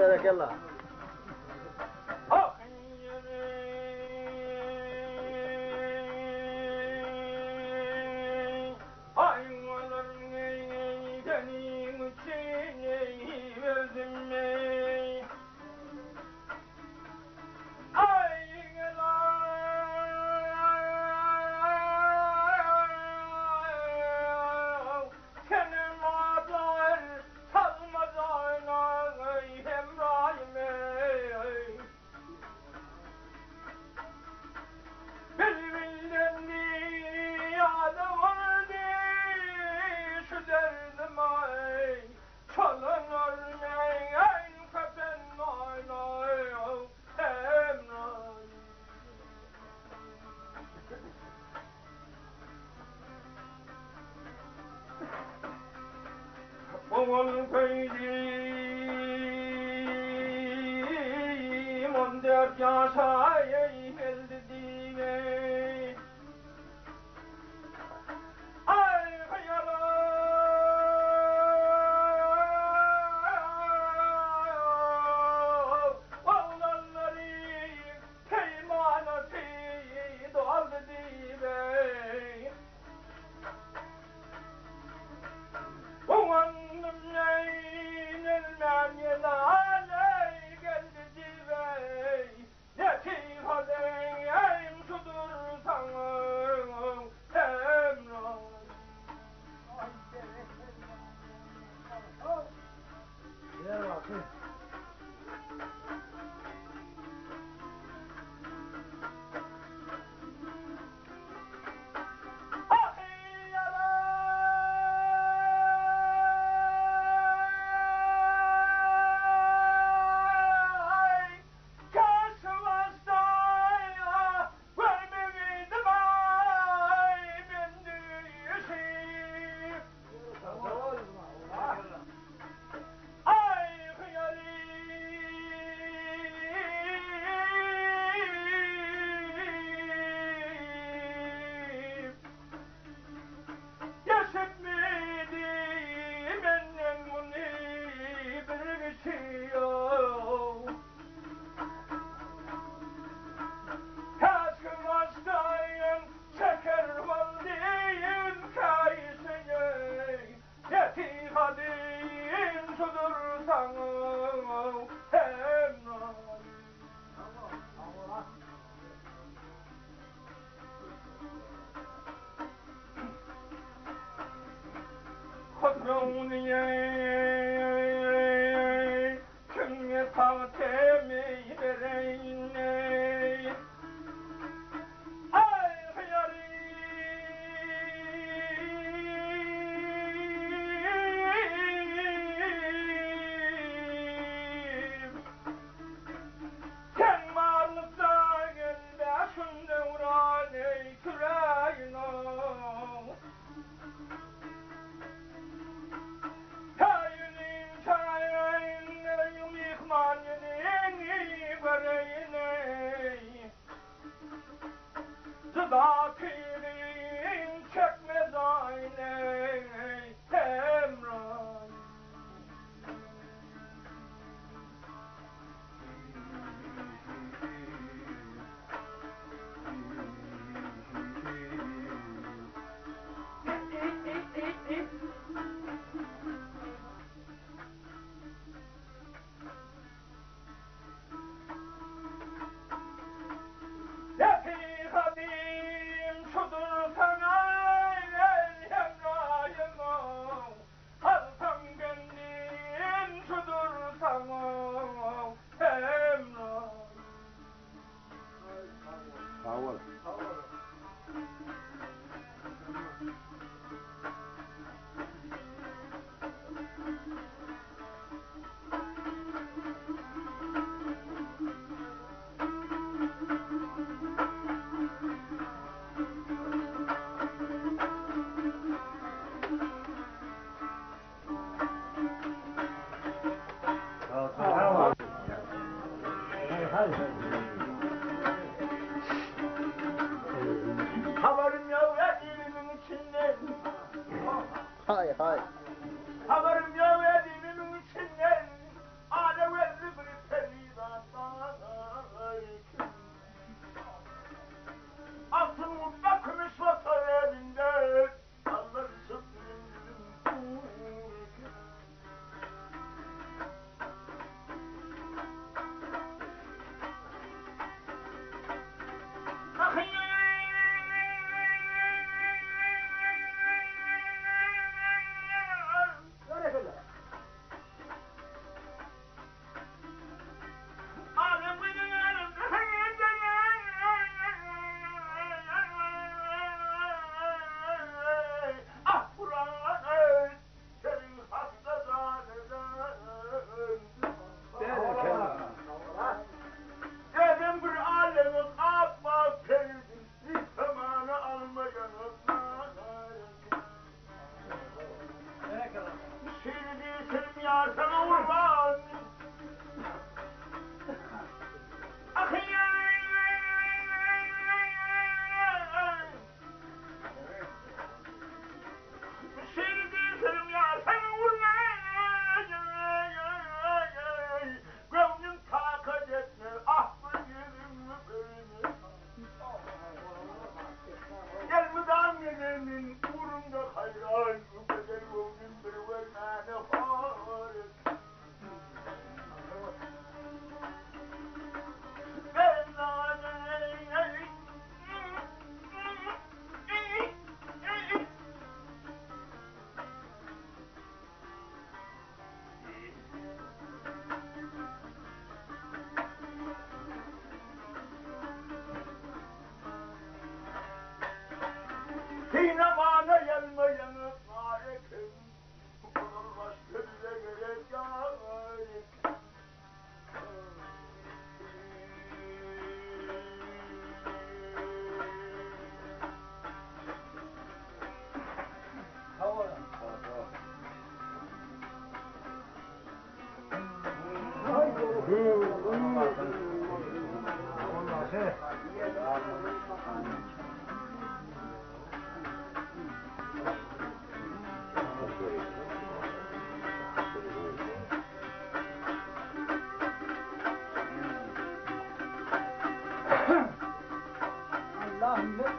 Berekella.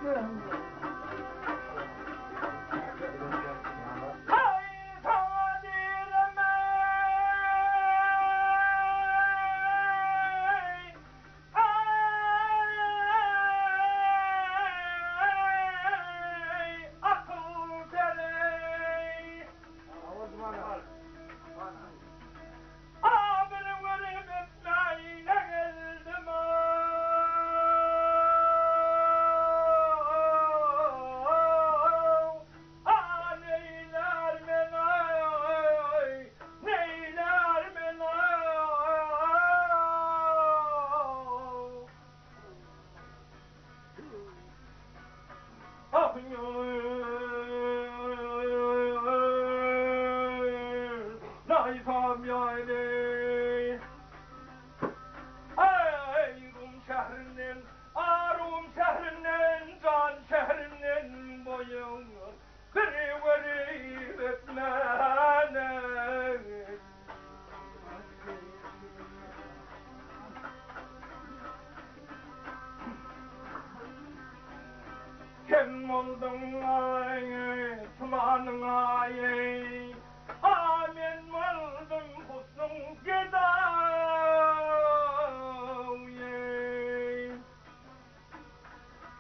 Haý, saňa diýrem-eý, eý, akyl peri. A bir görüp öpmäýine geldim-ow, A neýlär men-aý, neýlär men-ow. Eý, Rum şährinden, a Rum şährinden, jan şährinden boýuň bir görüp ötmäne. Sen bolduň aý, tumanyň aýy, A men boldum husnuň gedaýy.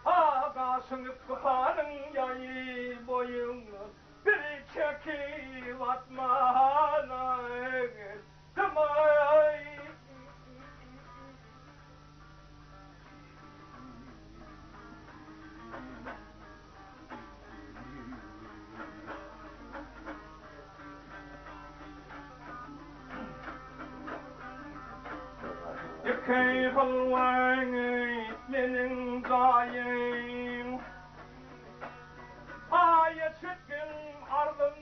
A gaşyň Yspyhanyň ýaýy boýuň Bir çekip atmana Dymay. Ýeke hylwaň meniň jaýym. Aýa çekgin arzym.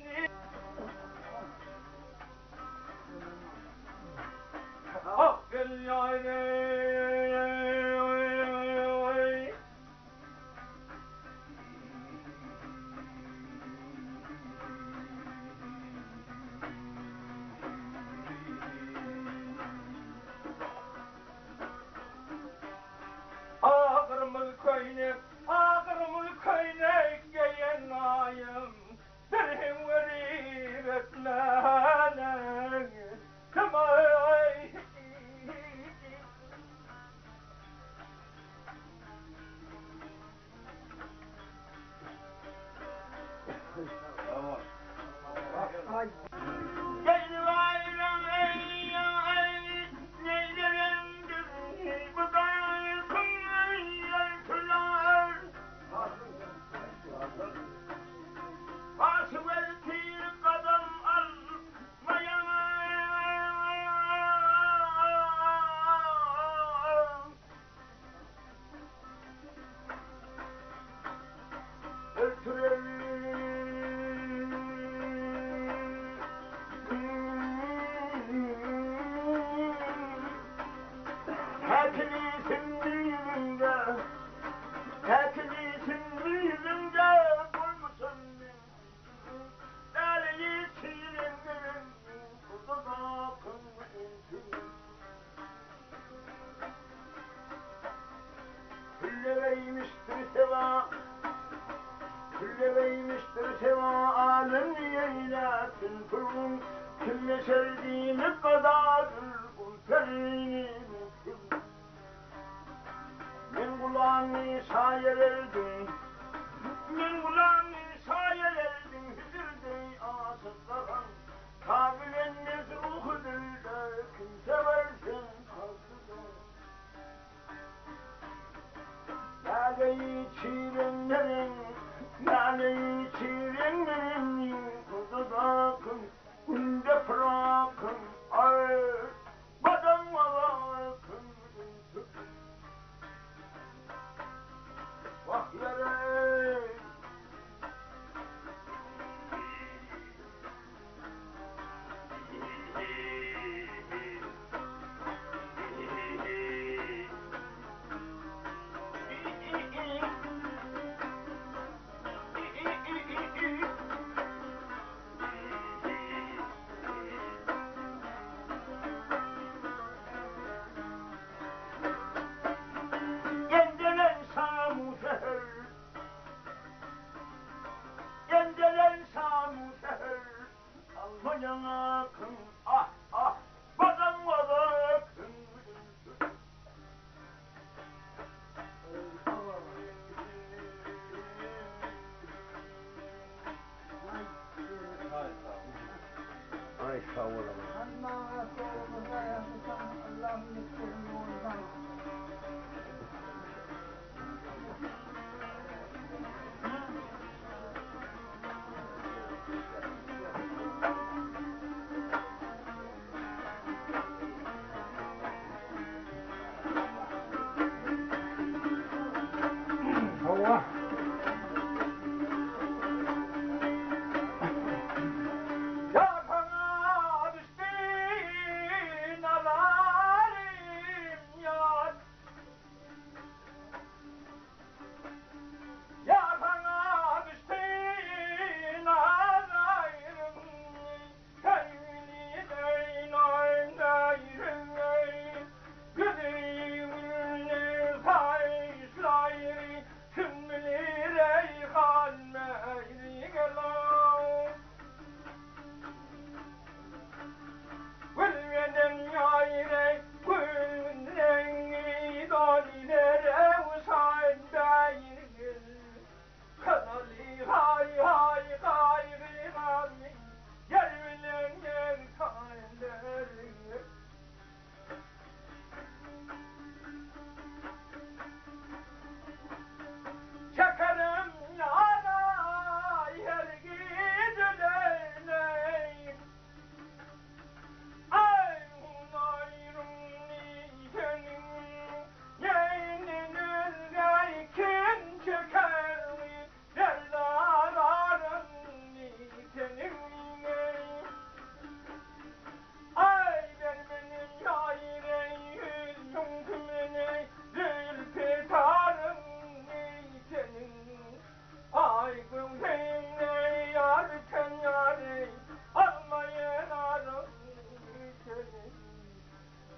Ah gel ýaýraý. Ah gyrmyzy köýnek, ah gyrmyzy köýnek geýen aýym. Bir hem görip ötmäne kim-aý. Külleweýmişdir seba, Külleweýmişdir seba, Alem eýläsin pulun, Kim geçer diýmek gadadyr, Ol perini kim? Men gulamy şaýa berdim, Men gulamy şaýa berdim, Hijr deý aşyklaryň, Ta bilenmez ruhy dilde, Kim sewer sen kalbyda. Läleýi çirenleriň, Läleýi çirenleriň, Guzudakyn, günde pyrakyn, Aý, gadam gazakyn, Wah, ýareý! Akyn ah ah Badan akyn Ay sag boluň. Hawa. Yakana düştü nazarim yar. Yakana düştü nazarim. Kim bilir ey halmeyri gelam. Gülmeden yayre, gülün rengi dolilere usan bayır. Kanali hay hay hay hay, yer bilen yer kaylar. Çekerim yana yer gidileyim. Ay ayrım nitenim, yeğeninin kim çeker derdararım nitenim. Ay benim yayreyim, yumkümene, zülfitarım nitenim. Ay gümreyim yar ten yarı, almayın arım nitenim.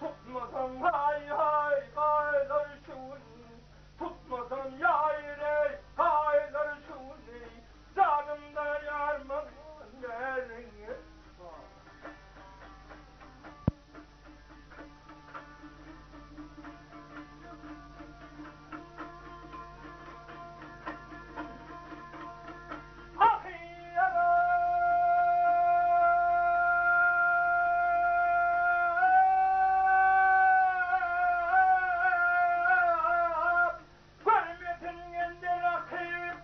Tutmasam hay hay kaylar şun, tutmasam yayre kaylar şun, canımda yarman verin. Ah yarab, görmetin kendi rakip.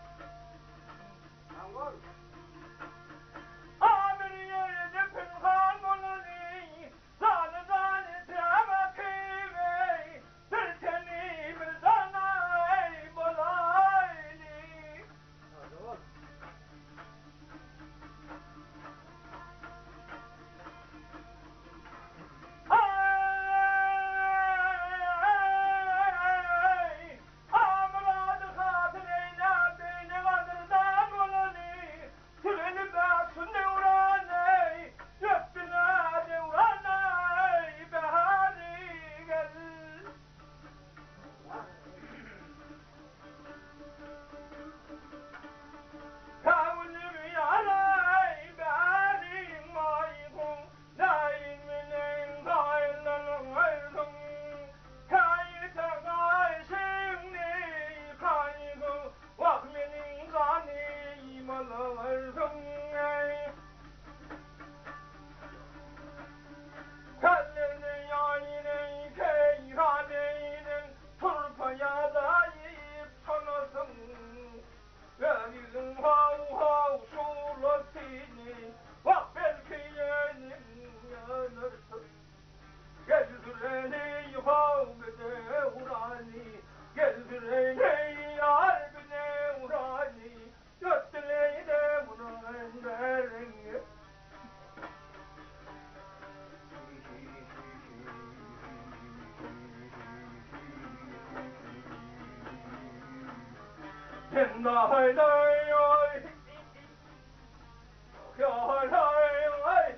Amir yerde pinhan olani, zan zan temakime, bir teni bir zanay bolayli. Ay, amrad hatır eyle beni kadırdan olanı, Tüleni baksın devraney, Öptüne devraney, behari gel. Kavlim yaray benim aygın, Naiminin gayrının ayrım. Kayıta kayşımni kaygı, Vah menin zanim alırsın. Kellerini yayının keyhaneynin, Turpaya dayıp sonasın. Denizin hav hav şulasını, Vah belki yeğenim yanırsın. Gezdireni hav devrani, Gezdireni yar devrani, Götüreni devran derini. Nay nay ay, ay ay ay.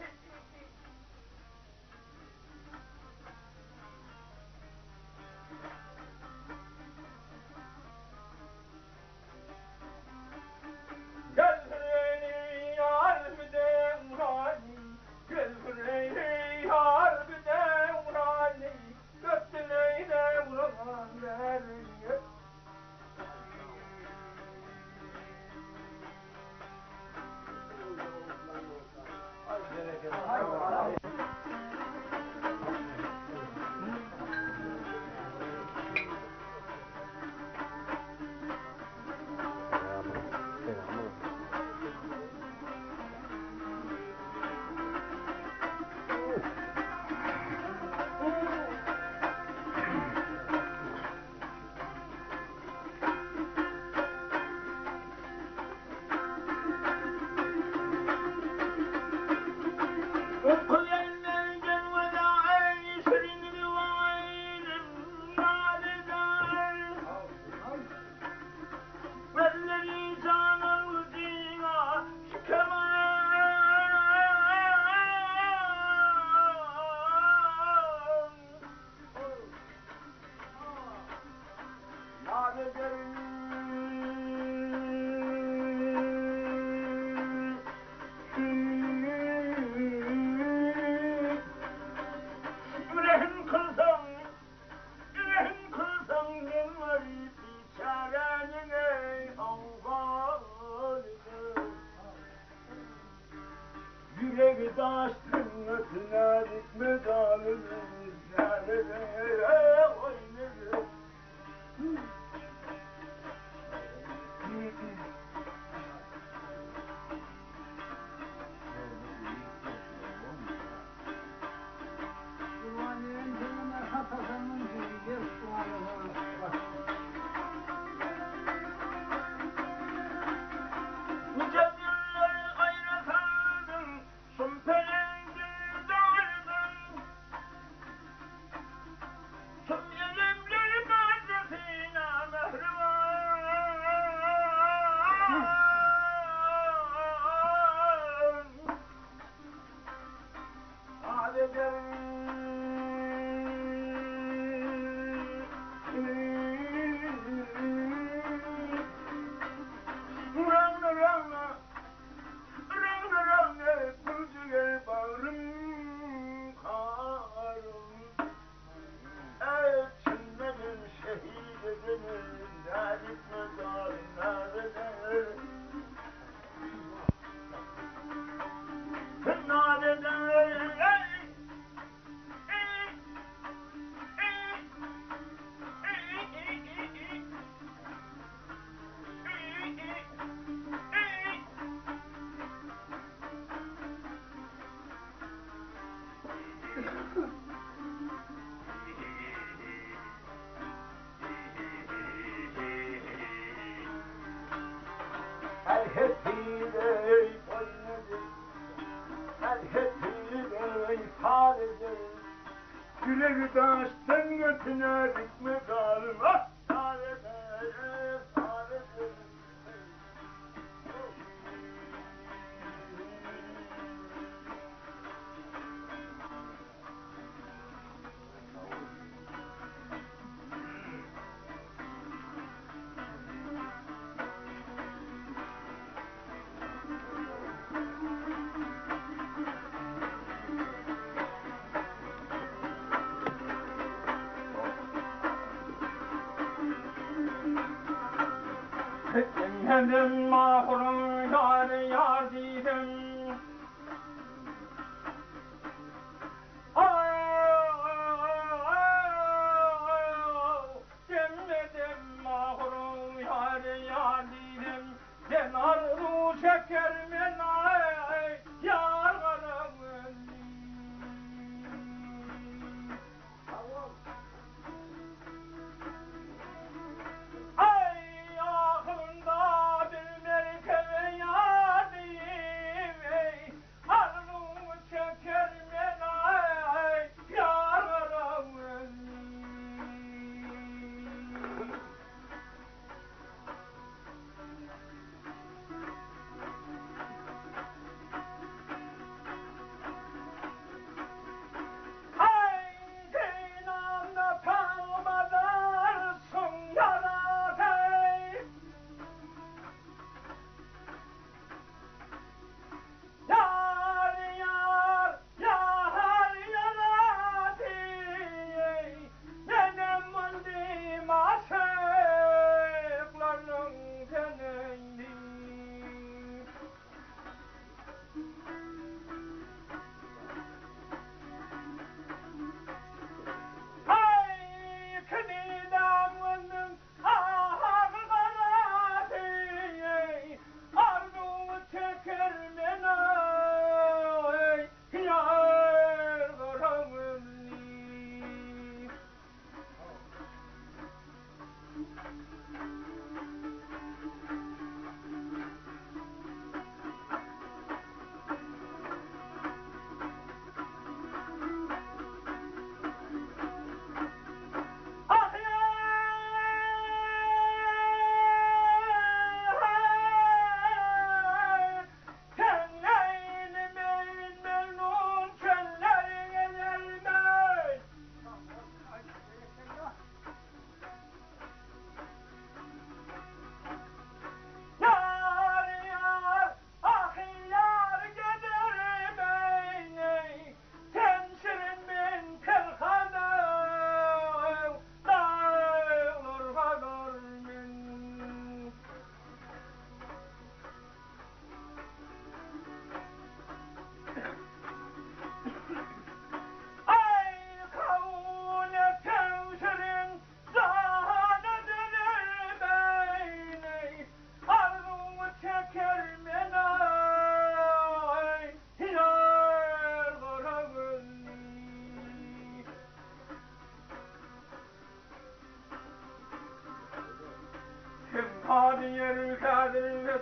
Gel beni yar devrani, Güleri daşdyň ötüne dikme zalymy Nice günler aýra saldyň, Şum peleňden doýdum. Şum ýelimler bardy syna mähriban. Saz eder. Ragna ragna. Reňbe-reňe gül jiger bagrym karym. Eý, çyn meniň şehit edenim, näzik mezarym näz eder. Naz eder. Gülegi daşdan götüne dikme zalim ah! Demledim mahrum yar yar didim. Demledim mahrum yar yar didim. Ben arzu çeker men ay yar karam. Ay aklımda bir merkebe yarim ey Arzu çeker men ay yar karam.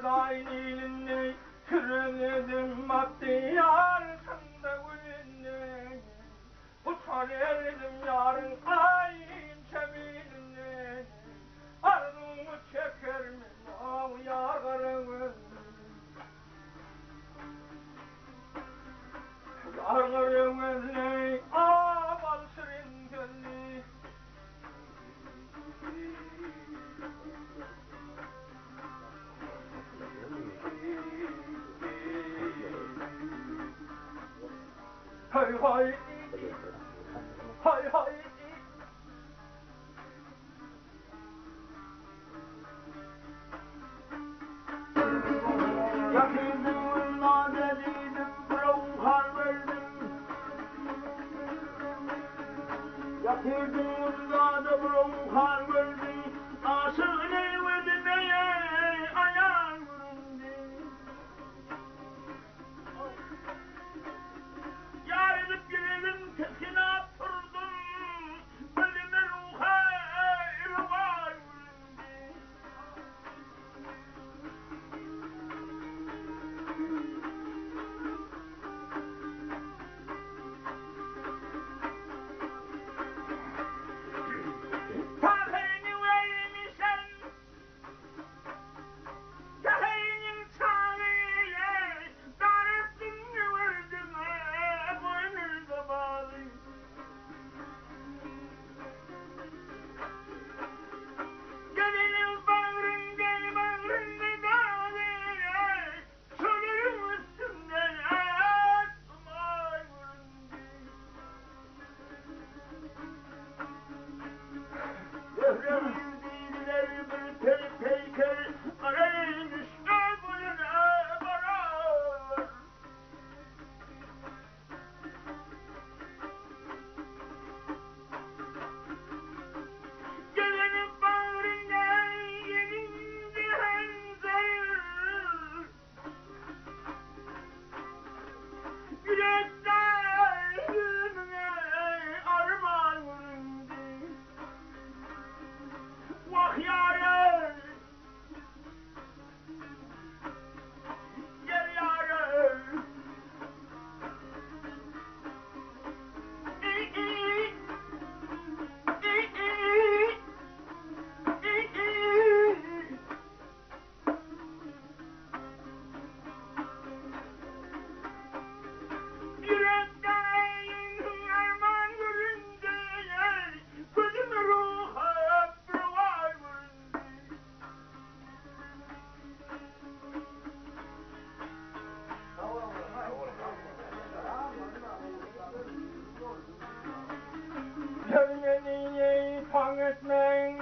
Ezraýyl ilinde Süreledim bagtyýar şunda gülünde Uçar erdim ýaryň aýynça bilinde Arzuwyňy çekermen aw ýar gara gözlüm Ýar gara gözli a bal şirin sözli. Haý haý haý haý. Ýatyrdyň nade diýdim, birew hal berdim. Ýatyrdyň nade birew hal berdim. Aşyk gözüme aýan göründi. Ýar edip ýüregim tisginap turdum, Gözüme ruha rüway göründi. Tahyryny vermişem. Säheriniň çagy Darypdym gördüm boýnunda baly. Geliniň bagrynda bagrynda dagy Şolaryň üstünde Humaý göründi. Zöhre gyz diýdiler bir peri peýker, Garaýmyş boýuna barar. Geleniň bagrynda ýelindi hanjar. Ýürekde ýüzüňe arman göründi. Wah ýarym, gel ýarym. Ýürekde arman göründi, Gözüme ruha rowaý göründi. Gel meni taň etmäň.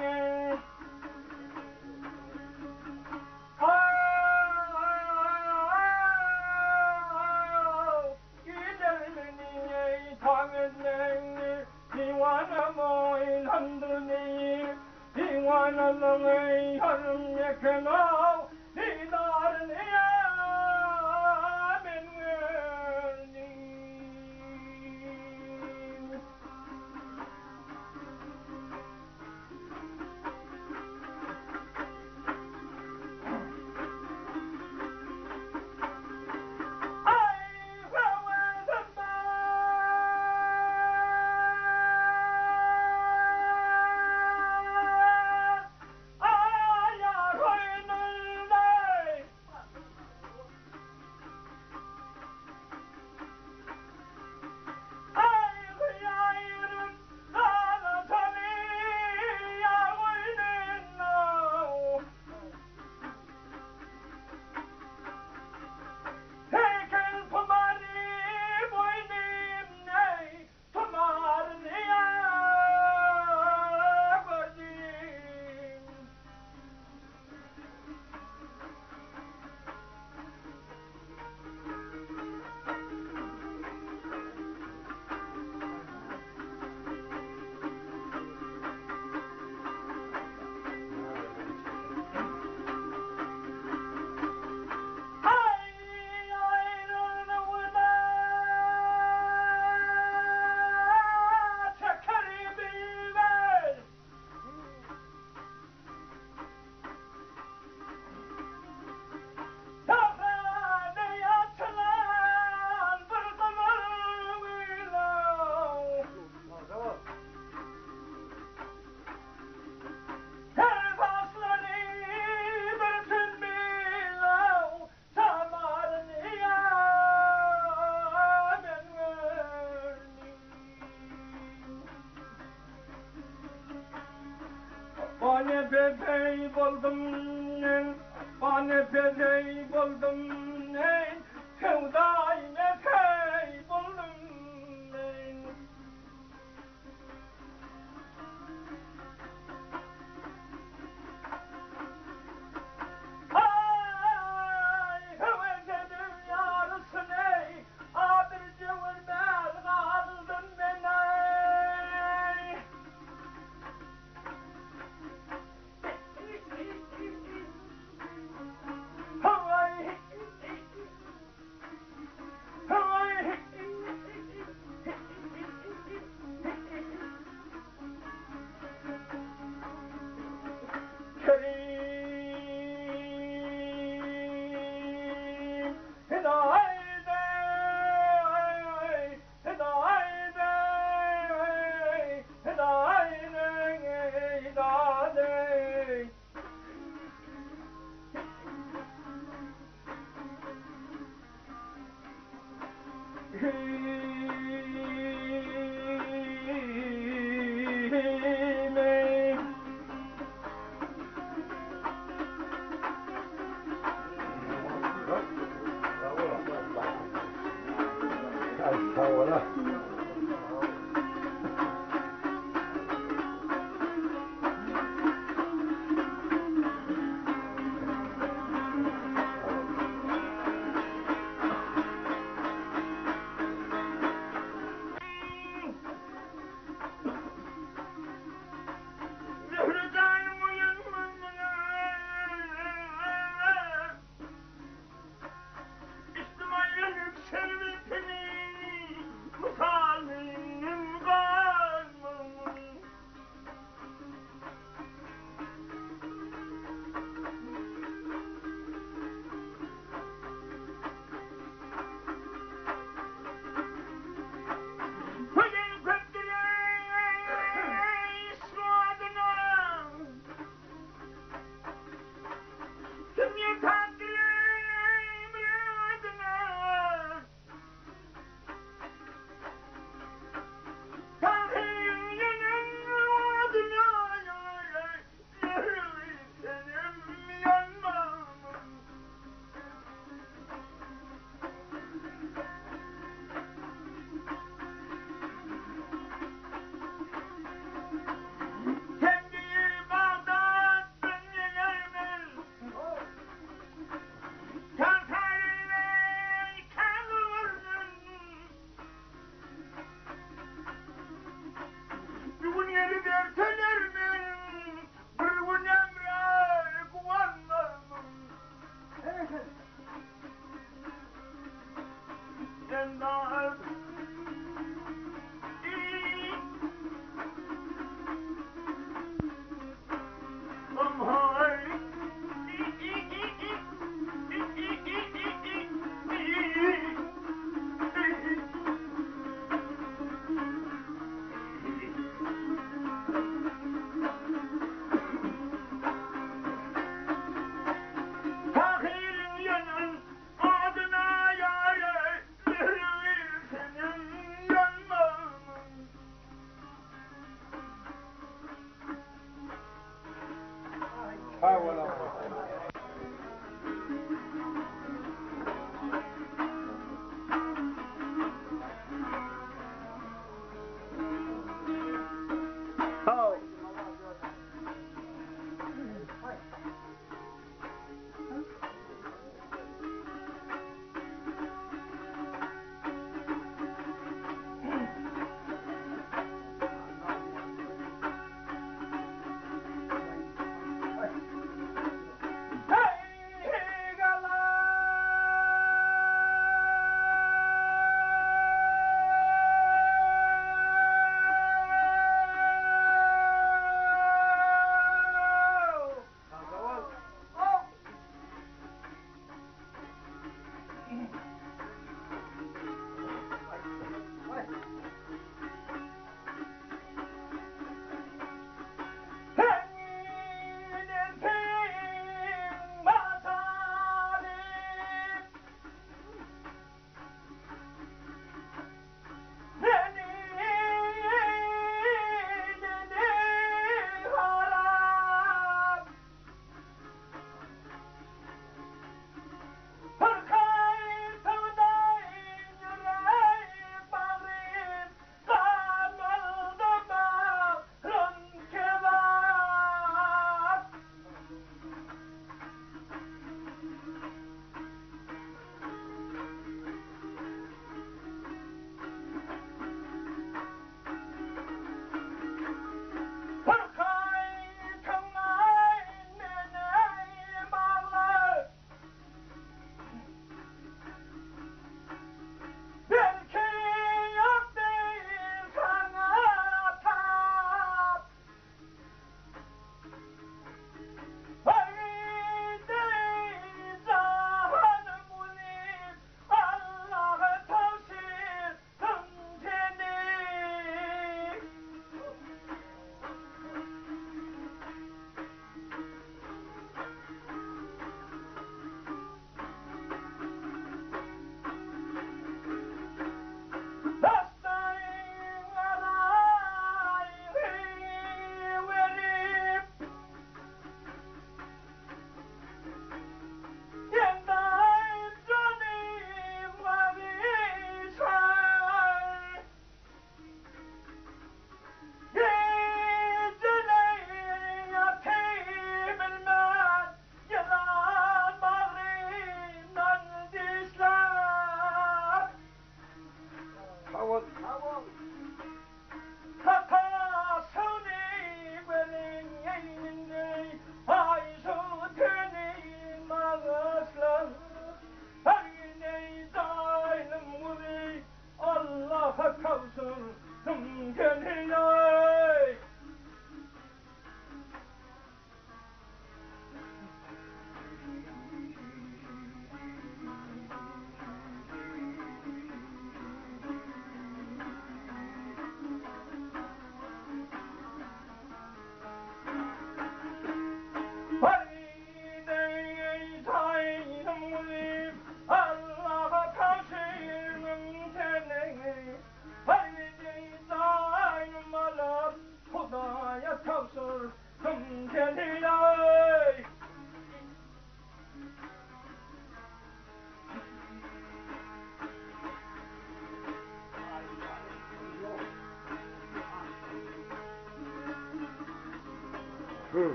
Pezeý boldum men, Bany pezeý boldum men, Söwdaýy meseý boldum men. Aý, höwes edip ýaryşyny, A birje görmän galdym men-eý. Kerim Hüdaýda Zöhre janyň oýanmagyna Içdim aýralyk şerbetini Mysal.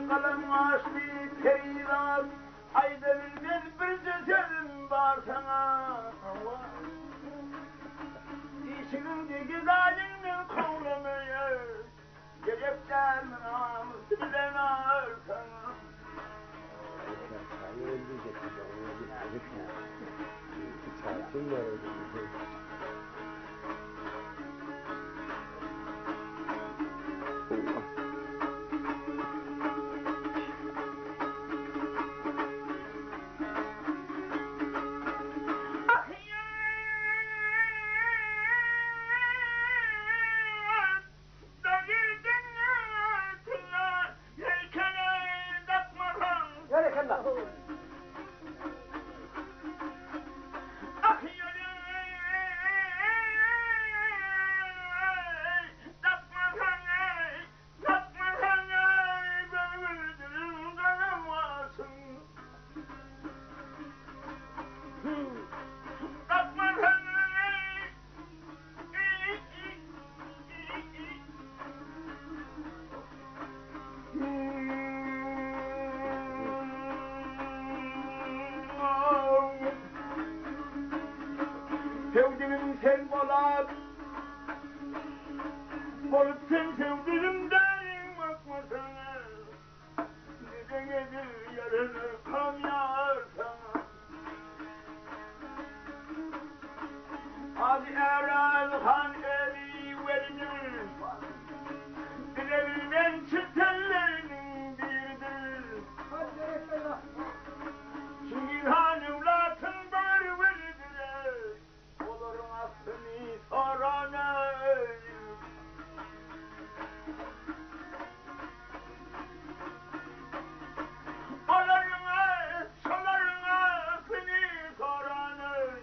Galam gaşly perizat, Aýda bilmez birje sözüm bar saňa. Işigiňde gedaýyň men kowlamaýa, Gerek däl namys bilen ar saňa. Sevdiğim sen bolap, Bolup sen sevdiğimden bakmasana, Neden gelir yarını kan yağar sana. Az Eren Han Eli Veli'nin, Dilebilmen çitellerinin biridir. Çünkü han evlatın bari velidir. Olaryň aslyny soran eý. Olaryň şolaryň aslyny soran eý.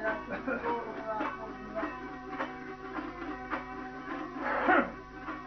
Ýa-da.